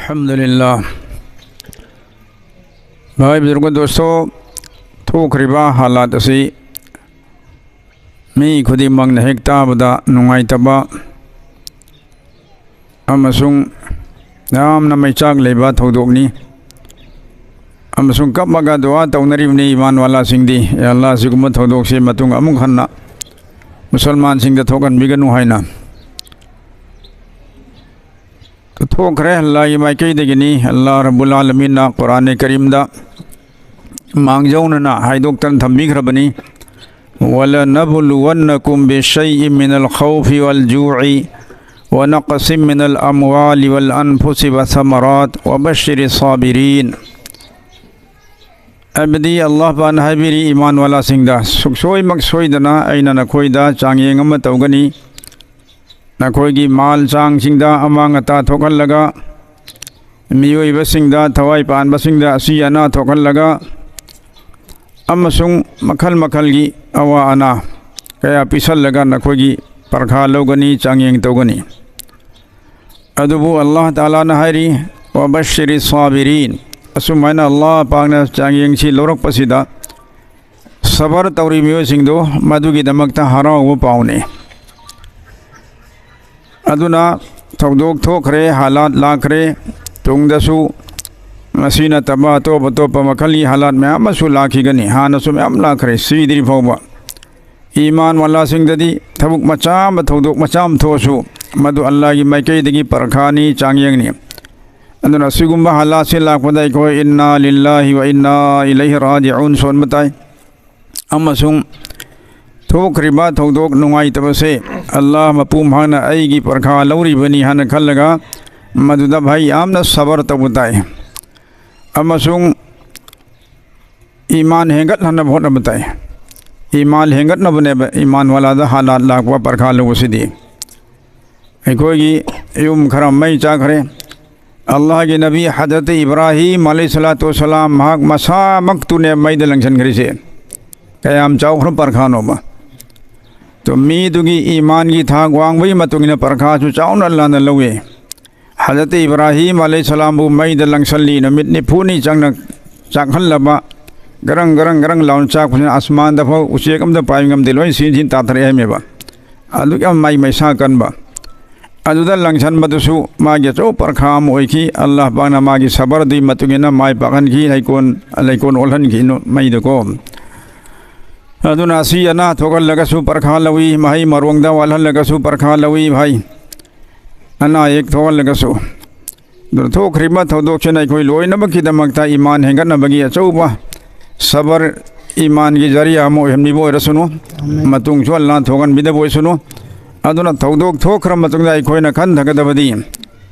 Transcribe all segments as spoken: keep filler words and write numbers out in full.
الحمد لله. ꯚꯥꯏ ꯕꯨꯖꯨꯔꯒ ꯗꯣꯁꯇꯣ, ꯊꯣꯛꯈ꯭ꯔꯤꯕ ꯍꯥꯂꯥꯠ ꯑꯁꯤ ꯃꯤ ꯈꯨꯗꯤꯡꯃꯛꯅ ꯍꯦꯛ ꯇꯥꯕꯗ ꯅꯨꯡꯉꯥꯏꯇꯕ ꯑꯃꯁꯨꯡ ꯌꯥꯝꯅ ꯃꯩꯆꯥꯛ ꯂꯩꯕ ꯊꯧꯗꯣꯛꯅꯤ꯫ ꯑꯃꯁꯨꯡ ꯀꯞꯂꯒ ꯗꯨꯋꯥ ꯇꯧꯅꯔꯤꯕꯅꯤ ꯏꯃꯥꯟ ꯋꯥꯂꯥꯁꯤꯡꯗꯤ, "ꯌꯥ ꯑꯜꯂꯥꯍ, ꯁꯤꯒꯨꯝꯕ ꯊꯧꯗꯣꯛꯁꯤ ꯃꯇꯨꯡ ꯑꯃꯨꯛ ꯍꯟꯅ ꯃꯨꯁꯜꯃꯥꯟꯁꯤꯡꯗ ꯊꯣꯛꯍꯟꯕꯤꯒꯅꯨ" ꯍꯥꯏꯅ꯫ ꯊꯣꯛꯈ꯭ꯔꯦ ꯑꯜꯂꯥꯍꯒꯤ ꯃꯥꯏꯀꯩꯗꯒꯤꯅꯤ꯫ ꯑꯜꯂꯥꯍ ꯔꯕꯨꯜ ꯑꯥꯂꯃꯤꯟꯅ ꯀꯨꯔꯥꯟ ꯀꯔꯤꯝꯗ ꯃꯥꯡꯖꯧꯅꯅ ꯍꯥꯏꯗꯣꯛꯇꯅ ꯊꯝꯕꯤꯈ꯭ꯔꯕꯅꯤ, "ولنبلونكم بشيء من الخوف والجوع ونقص من الأموال والأنفس والثمرات وبشر الصابرين." ꯍꯥꯏꯕꯗꯤ ꯑꯜꯂꯥꯍ ꯄꯥꯛꯅ ꯍꯥꯏꯕꯤꯔꯤ ꯏꯃꯥꯟ ꯋꯥꯂꯥꯁꯤꯡꯗ, "ꯁꯨꯛꯁꯣꯏꯃꯛ ꯁꯣꯏꯗꯅ ꯑꯩꯅ ꯅꯈꯣꯏꯗ ꯆꯥꯡꯌꯦꯡ ꯑꯃ ꯇꯧꯒꯅꯤ, ꯅꯈꯣꯏꯒꯤ ꯃꯥꯜ ꯆꯥꯡꯁꯤꯡꯗ ꯑꯃꯥꯡ ꯑꯇꯥ ꯊꯣꯛꯍꯜꯂꯒ, ꯃꯤꯑꯣꯏꯕꯁꯤꯡꯗ, ꯊꯋꯥꯏ ꯄꯥꯟꯕꯁꯤꯡꯗ ꯑꯁꯤ ꯑꯅꯥ ꯊꯣꯛꯍꯜꯂꯒ, ꯑꯃꯁꯨꯡ ꯃꯈꯜ ꯃꯈꯜꯒꯤ ꯑꯋꯥ ꯑꯅꯥ ꯀꯌꯥ ꯄꯤꯁꯜꯂꯒ ꯅꯈꯣꯏꯒꯤ ꯄꯔꯈꯥ ꯂꯧꯒꯅꯤ, ꯆꯥꯡꯌꯦꯡ ꯇꯧꯒꯅꯤ"꯫ ꯑꯗꯨꯕꯨ ꯑꯜꯂꯥꯍ ꯇꯥꯂꯥꯅ ꯍꯥꯏꯔꯤ, "ꯋꯕꯁꯤꯔꯤ ꯁꯥꯕꯤꯔꯤꯟ"꯫ ꯑꯁꯨꯃꯥꯏꯅ ꯑꯜꯂꯥꯍ ꯄꯥꯛꯅ ꯆꯥꯡꯌꯦꯡꯁꯤ ꯂꯧꯔꯛꯄꯁꯤꯗ ꯁꯕꯔ ꯇꯧꯔꯤ ꯃꯤꯑꯣꯏꯁꯤꯡꯗꯨ ꯃꯗꯨꯒꯤꯗꯃꯛꯇ ꯍꯔꯥꯎꯕ ꯄꯥꯎꯅꯤ꯫ ꯑꯗꯨꯅ ꯊꯧꯗꯣꯛ ꯊꯣꯛꯈ꯭ꯔꯦ, ꯍꯥꯂꯥꯠ ꯂꯥꯛꯈ꯭ꯔꯦ, ꯇꯨꯡꯗꯁꯨ ꯃꯁꯤ ꯅꯠꯇꯕ ꯑꯇꯣꯞ ꯑꯇꯣꯞꯄ ꯃꯈꯜꯒꯤ ꯍꯥꯂꯥꯠ ꯃꯌꯥꯝ ꯑꯃꯁꯨ ꯂꯥꯛꯈꯤꯒꯅꯤ꯫ ꯍꯥꯟꯅꯁꯨ ꯃꯌꯥꯝ ꯂꯥꯛꯈ꯭ꯔꯦ, ꯁꯤꯗ꯭ꯔꯤ ꯐꯥꯎꯕ꯫ ꯏꯃꯥꯟ ꯋꯥꯂꯥꯁꯤꯡꯗꯗꯤ ꯊꯕꯛ ꯃꯆꯥ ꯑꯃ, ꯊꯧꯗꯣꯛ ꯃꯆꯥ ꯑꯃ ꯊꯣꯛꯑꯁꯨ ꯃꯗꯨ ꯑꯜꯂꯥꯍꯒꯤ ꯃꯥꯏꯀꯩꯗꯒꯤ ꯄꯔꯈꯥꯅꯤ, ꯆꯥꯡꯌꯦꯡꯅꯤ꯫ ꯑꯗꯨꯅ ꯑꯁꯤꯒꯨꯝꯕ ꯍꯥꯂꯥꯠꯁꯤ ꯂꯥꯛꯄꯗ ꯑꯩꯈꯣꯏ "ꯏꯟꯅꯥ ꯂꯤꯜꯂꯥꯍꯤ ꯋ ꯏꯟꯅꯥ ꯏꯂꯩꯍꯤ ꯔꯥꯖꯤꯎꯟ" ꯁꯣꯟꯕ ꯇꯥꯏ꯫ ꯑꯃꯁꯨꯡ ꯊꯣꯛꯈ꯭ꯔꯤꯕ ꯊꯧꯗꯣꯛ ꯅꯨꯡꯉꯥꯏꯇꯕꯁꯦ ꯑꯜꯂꯥꯍ ꯃꯄꯨ ꯃꯍꯥꯛꯅ ꯑꯩꯒꯤ ꯄꯔꯈꯥ ꯂꯧꯔꯤꯕꯅꯤ ꯍꯥꯏꯅ ꯈꯜꯂꯒ ꯃꯗꯨꯗ ꯚꯥꯏ ꯌꯥꯝꯅ ꯁꯕꯔ ꯇꯧꯕ ꯇꯥꯏ꯫ ꯑꯃꯁꯨꯡ ꯏꯃꯥꯟ ꯍꯦꯟꯒꯠꯍꯟꯅꯕ ꯍꯣꯠꯅꯕ ꯇꯥꯏ꯫ ꯏꯃꯥꯟ ꯍꯦꯟꯒꯠꯅꯕꯅꯦꯕ ꯏꯃꯥꯟ ꯋꯥꯂꯥꯗ ꯍꯥꯂꯥꯠ ꯂꯥꯛꯄ, ꯄꯔꯈꯥ ꯂꯧꯕꯁꯤꯗꯤ꯫ ꯑꯩꯈꯣꯏꯒꯤ ꯌꯨꯝ ꯈꯔ ꯃꯩ ꯆꯥꯈ꯭ꯔꯦ꯫ ꯑꯜꯂꯥꯍꯒꯤ ꯅꯕꯤ ꯍꯖꯔꯠ ꯏꯕ꯭ꯔꯥꯍꯤꯝ ꯑꯂꯩꯍꯤ ꯁꯂꯥꯇꯨ ꯋꯁꯁꯂꯥꯝ ꯃꯍꯥꯛ ꯃꯁꯥꯃꯛꯇꯨꯅꯦ ꯃꯩꯗ ꯂꯪꯁꯤꯟꯈ꯭ꯔꯤꯁꯦ꯫ ꯀꯌꯥꯝ ꯆꯥꯎꯈ꯭ꯔ ꯄꯔꯈꯥꯅꯣꯕ꯫ ꯇꯣ ꯃꯤꯗꯨꯒꯤ ꯏꯃꯥꯟꯒꯤ ꯊꯥꯛ ꯋꯥꯡꯕꯒꯤ ꯃꯇꯨꯡ ꯏꯟꯅ ꯄꯔꯈꯥꯁꯨ ꯆꯥꯎꯅ ꯑꯜꯂꯥꯍꯅ ꯂꯧꯏ꯫ ꯍꯖꯔꯠ ꯏꯕ꯭ꯔꯥꯍꯤꯝ ꯑꯂꯩꯍꯤꯁꯁꯂꯥꯝꯕꯨ ꯃꯩꯗ ꯂꯪꯁꯜꯂꯤ, ꯅꯨꯃꯤꯠ ꯅꯤꯐꯨꯅꯤ ꯆꯪꯅ ꯆꯥꯛꯍꯜꯂꯕ, ꯒꯔꯪ ꯒꯔꯪ ꯒꯔꯪ ꯂꯥꯎꯅ ꯆꯥꯛꯄꯁꯤꯅ ꯑꯁꯃꯥꯟꯗ ꯐꯥꯎ ꯎꯆꯦꯛ ꯑꯝꯇ ꯄꯥꯏꯕ ꯉꯝꯗꯦ, ꯂꯣꯏ ꯁꯤꯟ ꯁꯤꯟ ꯇꯥꯊꯔꯛꯑꯦ ꯍꯥꯏꯃꯦꯕ꯫ ꯑꯗꯨꯛ ꯌꯥꯝ ꯃꯩ ꯃꯩꯁꯥ ꯀꯟꯕ꯫ ꯑꯗꯨꯗ ꯂꯪꯁꯟꯕꯗꯨꯁꯨ ꯃꯥꯒꯤ ꯑꯆꯧꯕ ꯄꯔꯈꯥ ꯑꯃ ꯑꯣꯏꯈꯤ꯫ ꯑꯜꯂꯥꯍ ꯄꯥꯛꯅ ꯃꯥꯒꯤ ꯁꯕꯔꯗꯨꯒꯤ ꯃꯇꯨꯡ ꯏꯟꯅ ꯃꯥꯏ ꯄꯥꯛꯍꯟꯈꯤ, ꯂꯩꯀꯣꯜ, ꯂꯩꯀꯣꯜ ꯑꯣꯜꯍꯟꯈꯤ ꯃꯩꯗꯀꯣ꯫ ꯑꯗꯨꯅ ꯑꯁꯤ ꯑꯅꯥ ꯊꯣꯛꯍꯜꯂꯒꯁꯨ ꯄꯔꯈꯥ ꯂꯧꯏ, ꯃꯍꯩ ꯃꯔꯣꯡꯗ ꯋꯥꯠꯍꯜꯂꯒꯁꯨ ꯄꯔꯈꯥ ꯂꯧꯏ ꯚꯥꯏ꯫ ꯑꯅꯥ ꯑꯌꯦꯛ ꯊꯣꯛꯍꯜꯂꯒꯁꯨ꯫ ꯑꯗꯨꯅ ꯊꯣꯛꯈ꯭ꯔꯤꯕ ꯊꯧꯗꯣꯛꯁꯤꯅ ꯑꯩꯈꯣꯏ ꯂꯣꯏꯅꯃꯛꯀꯤꯗꯃꯛꯇ ꯏꯃꯥꯟ ꯍꯦꯟꯒꯠꯅꯕꯒꯤ ꯑꯆꯧꯕ ꯁꯕꯔ, ꯏꯃꯥꯟꯒꯤ ꯖꯔꯤꯌꯥ ꯑꯃ ꯑꯣꯏꯍꯟꯕꯤꯕ ꯑꯣꯏꯔꯁꯅꯨ꯫ ꯃꯇꯨꯡꯁꯨ ꯑꯜꯂꯥꯍ ꯊꯣꯛꯍꯟꯕꯤꯗꯕ ꯑꯣꯏꯁꯅꯨ꯫ ꯑꯗꯨꯅ ꯊꯧꯗꯣꯛ ꯊꯣꯛꯈ꯭ꯔ ꯃꯇꯨꯡꯗ ꯑꯩꯈꯣꯏꯅ ꯈꯟꯊꯒꯗꯕꯗꯤ,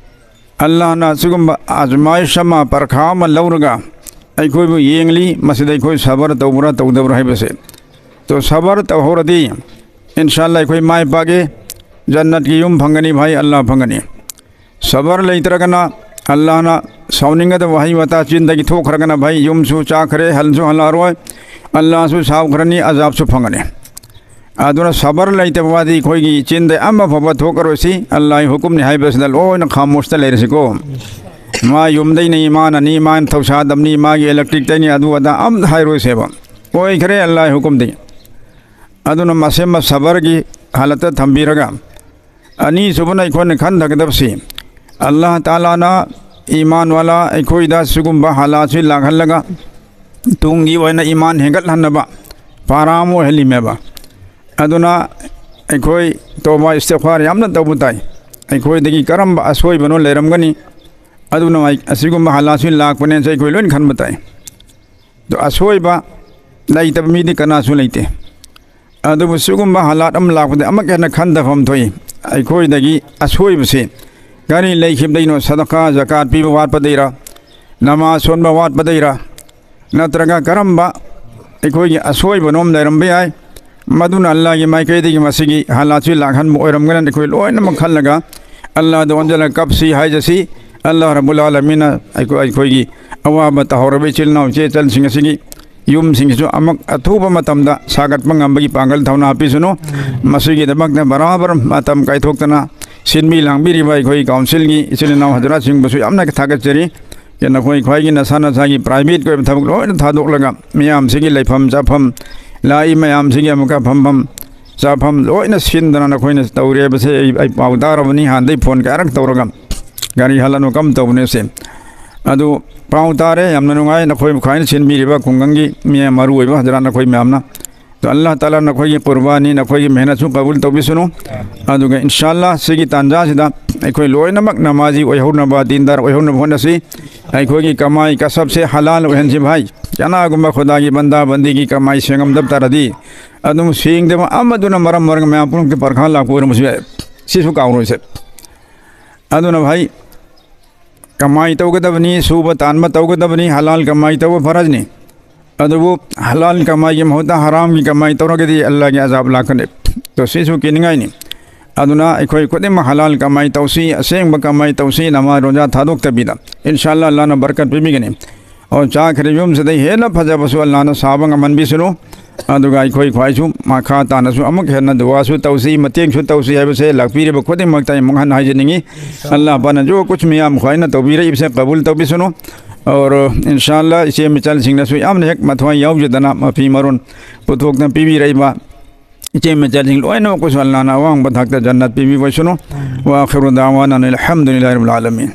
ꯑꯜꯂꯥꯍꯅ ꯑꯁꯤꯒꯨꯝꯕ ꯑꯖꯃꯥꯏꯁ ꯑꯃ, ꯄꯔꯈꯥ ꯑꯃ ꯂꯧꯔꯒ ꯑꯩꯈꯣꯏꯕꯨ ꯌꯦꯡꯂꯤ, ꯃꯁꯤꯗ ꯑꯩꯈꯣꯏ ꯁꯕꯔ ꯇꯧꯕ꯭ꯔꯥ ꯇꯧꯗꯕ꯭ꯔꯥ ꯍꯥꯏꯕꯁꯦ꯫ ꯇꯣ ꯁꯕꯔ ꯇꯧꯍꯧꯔꯗꯤ ꯏꯟꯁꯥ ꯑꯜꯂꯥꯍ ꯑꯩꯈꯣꯏ ꯃꯥꯏ ꯄꯥꯛꯑꯦ, ꯖꯟꯅꯠꯀꯤ ꯌꯨꯝ ꯐꯪꯒꯅꯤ ꯚꯥꯏ, ꯑꯜꯂꯥꯍ ꯐꯪꯒꯅꯤ꯫ ꯁꯕꯔ ꯂꯩꯇ꯭ꯔꯒꯅ ꯑꯜꯂꯥꯍꯅ ꯁꯥꯎꯅꯤꯡꯒꯗꯕ ꯋꯥꯍꯩ ꯋꯥꯇꯥ ꯆꯤꯟꯗꯒꯤ ꯊꯣꯛꯈ꯭ꯔꯒꯅ ꯚꯥꯏ ꯌꯨꯝꯁꯨ ꯆꯥꯈ꯭ꯔꯦ, ꯍꯜꯁꯨ ꯍꯜꯂꯛꯑꯔꯣꯏ, ꯑꯜꯂꯥꯍꯁꯨ ꯁꯥꯎꯈ꯭ꯔꯅꯤ, ꯑꯖꯥꯕꯁꯨ ꯐꯪꯒꯅꯤ꯫ ꯑꯗꯨꯅ ꯁꯕꯔ ꯂꯩꯇꯕ ꯋꯥꯗꯤ ꯑꯩꯈꯣꯏꯒꯤ ꯆꯤꯟꯗ ꯑꯃ ꯐꯥꯎꯕ ꯊꯣꯛꯑꯔꯣꯏꯁꯤ꯫ ꯑꯜꯂꯥꯍꯒꯤ ꯍꯨꯀꯨꯝꯅꯤ ꯍꯥꯏꯕꯁꯤꯗ ꯂꯣꯏꯅ ꯈꯥꯃꯣꯁꯇ ꯂꯩꯔꯁꯤꯀꯣ꯫ ꯃꯥ ꯌꯨꯝꯗꯩꯅꯤ, ꯃꯥꯅꯅꯤ, ꯃꯥꯅ ꯊꯧꯁꯥꯗꯕꯅꯤ, ꯃꯥꯒꯤ ꯏꯂꯦꯛꯇ꯭ꯔꯤꯛꯇꯩꯅꯤ, ꯑꯗꯨ ꯑꯗꯥ ꯑꯝꯇ ꯍꯥꯏꯔꯣꯏꯁꯦꯕ꯫ ꯑꯣꯏꯈ꯭ꯔꯦ ꯑꯜꯂꯥꯍꯒꯤ ꯍꯨꯀꯨꯝꯗꯤ꯫ ꯑꯗꯨꯅ ꯃꯁꯤꯃ ꯁꯕꯔꯒꯤ ꯍꯥꯂꯠꯇ ꯊꯝꯕꯤꯔꯒ, ꯑꯅꯤꯁꯨꯕꯅ ꯑꯩꯈꯣꯏꯅ ꯈꯟꯊꯒꯗꯕꯁꯤ, ꯑꯜꯂꯥꯍ ꯇꯥꯂꯥꯅ ꯏꯃꯥꯟ ꯋꯥꯂꯥ ꯑꯩꯈꯣꯏꯗ ꯁꯤꯒꯨꯝꯕ ꯍꯥꯂꯥꯠꯁꯤ ꯂꯥꯛꯍꯜꯂꯒ ꯇꯨꯡꯒꯤ ꯑꯣꯏꯅ ꯏꯃꯥꯟ ꯍꯦꯟꯒꯠꯍꯟꯅꯕ ꯄꯥꯔꯥ ꯑꯃ ꯑꯣꯏꯍꯜꯂꯤꯃꯦꯕ꯫ ꯑꯗꯨꯅ ꯑꯩꯈꯣꯏ ꯇꯧꯕ ꯏꯁꯇꯤꯒꯐꯥꯔ ꯌꯥꯝꯅ ꯇꯧꯕ ꯇꯥꯏ꯫ ꯑꯩꯈꯣꯏꯗꯒꯤ ꯀꯔꯝꯕ ꯑꯁꯣꯏꯕꯅꯣ ꯂꯩꯔꯝꯒꯅꯤ, ꯑꯗꯨꯅ ꯑꯩ ꯑꯁꯤꯒꯨꯝꯕ ꯍꯥꯂꯥꯠꯁꯤ ꯂꯥꯛꯄꯅꯦꯅ ꯑꯩꯈꯣꯏ ꯂꯣꯏꯅ ꯈꯟꯕ ꯇꯥꯏ꯫ ꯑꯗꯣ ꯑꯁꯣꯏꯕ ꯂꯩꯇꯕ ꯃꯤꯗꯤ ꯀꯅꯥꯁꯨ ꯂꯩꯇꯦ꯫ ꯑꯗꯨꯕꯨ ꯁꯤꯒꯨꯝꯕ ꯍꯥꯂꯥꯠ ꯑꯃ ꯂꯥꯛꯄꯗ ꯑꯃꯨꯛꯀ ꯍꯦꯟꯅ ꯈꯟꯊꯐꯝ ꯊꯣꯛꯏ꯫ ꯑꯩꯈꯣꯏꯗꯒꯤ ꯑꯁꯣꯏꯕꯁꯤ ꯀꯔꯤ ꯂꯩꯈꯤꯕꯗꯩꯅꯣ? ꯁꯗꯀꯥ, ꯖꯀꯥꯠ ꯄꯤꯕ ꯋꯥꯠꯄꯗꯩꯔ? ꯅꯃꯥꯖ ꯁꯣꯟꯕ ꯋꯥꯠꯄꯗꯩꯔ? ꯅꯠꯇ꯭ꯔꯒ ꯀꯔꯝꯕ ꯑꯩꯈꯣꯏꯒꯤ ꯑꯁꯣꯏꯕꯅꯣꯝ ꯂꯩꯔꯝꯕ ꯌꯥꯏ꯫ ꯃꯗꯨꯅ ꯑꯜꯂꯥꯍꯒꯤ ꯃꯥꯏꯀꯩꯗꯒꯤ ꯃꯁꯤꯒꯤ ꯍꯥꯂꯥꯠꯁꯤ ꯂꯥꯛꯍꯟꯕ ꯑꯣꯏꯔꯝꯒꯅꯤ꯫ ꯑꯩꯈꯣꯏ ꯂꯣꯏꯅꯃꯛ ꯈꯜꯂꯒ ꯑꯜꯂꯥꯍꯗ ꯑꯣꯟꯁꯤꯜꯂꯒ ꯀꯞꯁꯤ ꯍꯥꯏꯖꯁꯤ꯫ ꯑꯜꯂꯥꯍ ꯔꯕꯨꯜ ꯑꯥꯂꯃꯤꯟꯅ ꯑꯩꯈꯣꯏ, ꯑꯩꯈꯣꯏꯒꯤ ꯑꯋꯥꯕ ꯇꯥꯍꯧꯔꯕ ꯏꯆꯤꯜ ꯏꯅꯥꯎ ꯏꯆꯦ ꯏꯆꯜꯁꯤꯡ ꯑꯁꯤꯒꯤ ꯌꯨꯝꯁꯤꯡꯁꯤꯁꯨ ꯑꯃꯨꯛ ꯑꯊꯨꯕ ꯃꯇꯝꯗ ꯁꯥꯒꯠꯄ ꯉꯝꯕꯒꯤ ꯄꯥꯡꯒꯜ ꯊꯧꯅꯥ ꯄꯤꯁꯅꯨ꯫ ꯃꯁꯤꯒꯤꯗꯃꯛꯇ ꯕꯔꯥꯕꯔ ꯃꯇꯝ ꯀꯥꯏꯊꯣꯛꯇꯅ ꯁꯤꯟꯕꯤ ꯂꯥꯡꯕꯤꯔꯤꯕ ꯑꯩꯈꯣꯏ ꯀꯥꯎꯟꯁꯤꯜꯒꯤ ꯏꯆꯤꯜ ꯏꯅꯥꯎ ꯍꯖꯔꯥꯠꯁꯤꯡꯕꯨꯁꯨ ꯌꯥꯝꯅ ꯊꯥꯒꯠꯆꯔꯤ꯫ ꯅꯈꯣꯏ ꯈ꯭ꯋꯥꯏꯒꯤ ꯅꯁꯥ ꯅꯁꯥꯒꯤ ꯄ꯭ꯔꯥꯏꯚꯦꯠꯀꯤ ꯑꯣꯏꯕ ꯊꯕꯛ ꯂꯣꯏꯅ ꯊꯥꯗꯣꯛꯂꯒ ꯃꯌꯥꯝꯁꯤꯒꯤ ꯂꯩꯐꯝ ꯆꯥꯐꯝ, ꯂꯥꯛꯏ ꯃꯌꯥꯝꯁꯤꯒꯤ ꯑꯃꯨꯛꯀ ꯐꯝꯐꯝ ꯆꯥꯐꯝ ꯂꯣꯏꯅ ꯁꯤꯟꯗꯅ ꯅꯈꯣꯏꯅ ꯇꯧꯔꯦ ꯍꯥꯏꯕꯁꯦ ꯑꯩ, ꯑꯩ ꯄꯥꯎ ꯇꯥꯔꯕꯅꯤ꯫ ꯍꯥꯟꯗꯩ ꯐꯣꯟ ꯀꯌꯥꯔꯛ ꯇꯧꯔꯒ ꯒꯥꯔꯤ ꯍꯜꯂꯅꯨ ꯀꯝ ꯇꯧꯕꯅꯦ ꯁꯦ꯫ ꯑꯗꯨ ꯄꯥꯎ ꯇꯥꯔꯦ, ꯌꯥꯝꯅ ꯅꯨꯡꯉꯥꯏ꯫ ꯅꯈꯣꯏ ꯈ꯭ꯋꯥꯏꯅ ꯁꯤꯟꯕꯤꯔꯤꯕ ꯈꯨꯡꯒꯪꯒꯤ ꯃꯤ ꯃꯔꯨ ꯑꯣꯏꯕ ꯍꯖꯔꯥꯠ ꯅꯈꯣꯏ ꯃꯌꯥꯝꯅ꯫ ꯑꯗꯣ ꯑꯜꯂꯥꯍ ꯇꯥꯂꯥ ꯅꯈꯣꯏꯒꯤ ꯀꯨꯔꯕꯥꯅꯤ, ꯅꯈꯣꯏꯒꯤ ꯃꯦꯍꯅꯠꯁꯨ ꯀꯕꯨꯜ ꯇꯧꯕꯤꯁꯅꯨ꯫ ꯑꯗꯨꯒ ꯏꯟꯁꯥ ꯑꯜꯂꯥꯍ ꯁꯤꯒꯤ ꯇꯥꯟꯖꯥꯁꯤꯗ ꯑꯩꯈꯣꯏ ꯂꯣꯏꯅꯃꯛ ꯅꯃꯥꯖꯤ ꯑꯣꯏꯍꯧꯅꯕ, ꯗꯤꯟꯗꯥꯔ ꯑꯣꯏꯍꯧꯅꯕ ꯍꯣꯠꯅꯁꯤ꯫ ꯑꯩꯈꯣꯏꯒꯤ ꯀꯃꯥꯏ ꯀꯁꯕꯁꯦ ꯍꯂꯥꯜ ꯑꯣꯏꯍꯟꯁꯤ ꯚꯥꯏ꯫ ꯀꯅꯥꯒꯨꯝꯕ ꯈꯨꯗꯥꯒꯤ ꯕꯟꯗꯥ ꯕꯟꯗꯤꯒꯤ ꯀꯃꯥꯏ ꯁꯦꯡꯉꯝꯗꯕ ꯇꯥꯔꯗꯤ ꯑꯗꯨꯝ ꯁꯦꯡꯗꯕ ꯑꯃꯗꯨꯅ ꯃꯔꯝ ꯑꯣꯏꯔꯒ ꯃꯌꯥꯝ ꯄꯨꯝꯅꯃꯛꯀꯤ ꯄꯔꯈꯥ ꯂꯥꯛꯄ ꯑꯣꯏꯔꯝꯕꯁꯨ ꯌꯥꯏ꯫ ꯁꯤꯁꯨ ꯀꯥꯎꯔꯣꯏꯁꯦ꯫ ꯑꯗꯨꯅ ꯚꯥꯏ, ꯀꯃꯥꯏ ꯇꯧꯒꯗꯕꯅꯤ, ꯁꯨꯕ ꯇꯥꯟꯕ ꯇꯧꯒꯗꯕꯅꯤ, ꯍꯂꯥꯜ ꯀꯃꯥꯏ ꯇꯧꯕ ꯐꯔꯖꯅꯤ꯫ ꯑꯗꯨꯕꯨ ꯍꯂꯥꯜ ꯀꯃꯥꯏꯒꯤ ꯃꯍꯨꯠꯇ ꯍꯔꯥꯝꯒꯤ ꯀꯃꯥꯏ ꯇꯧꯔꯒꯗꯤ ꯑꯜꯂꯥꯍꯒꯤ ꯑꯖꯥꯕ ꯂꯥꯛꯀꯅꯤ꯫ ꯑꯗꯣ ꯁꯤꯁꯨ ꯀꯤꯅꯤꯡꯉꯥꯏꯅꯤ꯫ ꯑꯗꯨꯅ ꯑꯩꯈꯣꯏ ꯈꯨꯗꯤꯡꯃꯛ ꯍꯂꯥꯜ ꯀꯃꯥꯏ ꯇꯧꯁꯤ, ꯑꯁꯦꯡꯕ ꯀꯃꯥꯏ ꯇꯧꯁꯤ, ꯅꯃꯥꯖ ꯔꯣꯖꯥ ꯊꯥꯗꯣꯛꯇꯕꯤꯗ꯫ ꯏꯟꯁꯥ ꯑꯜꯂꯥꯍ ꯑꯜꯂꯥꯍꯅ ꯕꯔꯀꯠ ꯄꯤꯕꯤꯒꯅꯤ꯫ ꯑꯣ, ꯆꯥꯈ꯭ꯔꯤꯕ ꯌꯨꯝꯁꯤꯗ ꯍꯦꯟꯅ ꯐꯖꯕꯁꯨ ꯑꯜꯂꯥꯍꯅ ꯁꯥꯕ ꯉꯝꯍꯟꯕꯤꯁꯅꯨ꯫ ꯑꯗꯨꯒ ꯑꯩꯈꯣꯏ ꯈ꯭ꯋꯥꯏꯁꯨ ꯃꯈꯥ ꯇꯥꯅꯁꯨ ꯑꯃꯨꯛ ꯍꯦꯟꯅ ꯗꯨꯋꯥꯁꯨ ꯇꯧꯁꯤ, ꯃꯇꯦꯡꯁꯨ ꯇꯧꯁꯤ ꯍꯥꯏꯕꯁꯦ ꯂꯥꯛꯄꯤꯔꯤꯕ ꯈꯨꯗꯤꯡꯃꯛꯇ ꯑꯩ ꯑꯃꯨꯛ ꯍꯟꯅ ꯍꯥꯏꯖꯅꯤꯡꯉꯤ꯫ ꯑꯜꯂꯥꯍ ꯄꯥꯛꯅ ꯖꯣ ꯀꯨꯆ ꯃꯌꯥꯝ ꯈ꯭ꯋꯥꯏꯅ ꯇꯧꯕꯤꯔꯛꯏꯕꯁꯦ ꯀꯕꯨꯜ ꯇꯧꯕꯤꯁꯅꯨ꯫ ꯑꯣꯔ ꯏꯟꯁꯥ ꯑꯜꯂꯥꯍ ꯏꯆꯦ ꯃꯆꯜꯁꯤꯡꯅꯁꯨ ꯌꯥꯝꯅ ꯍꯦꯛ ꯃꯊ꯭ꯋꯥꯏ ꯌꯥꯎꯖꯗꯅ ꯃꯐꯤ ꯃꯔꯣꯟ ꯄꯨꯊꯣꯛꯇꯅ ꯄꯤꯕꯤꯔꯛꯏꯕ ꯏꯆꯦ ꯃꯆꯜꯁꯤꯡ ꯂꯣꯏꯅꯃꯛꯄꯨꯁꯨ ꯑꯜꯂꯥꯍꯅ ꯑꯋꯥꯡꯕ ꯊꯥꯛꯇ ꯖꯟꯅꯠ ꯄꯤꯕꯤꯕ ꯑꯣꯏꯁꯅꯨ꯫ ꯋꯥ ꯑꯥꯈꯤꯔꯨ ꯗꯥꯋꯥꯅꯥ ꯑꯅꯤꯜ ꯍꯝꯗꯨꯂꯤꯜꯂꯥꯍꯤ ꯔꯕꯤꯜ ꯑꯥꯂꯃꯤꯟ꯫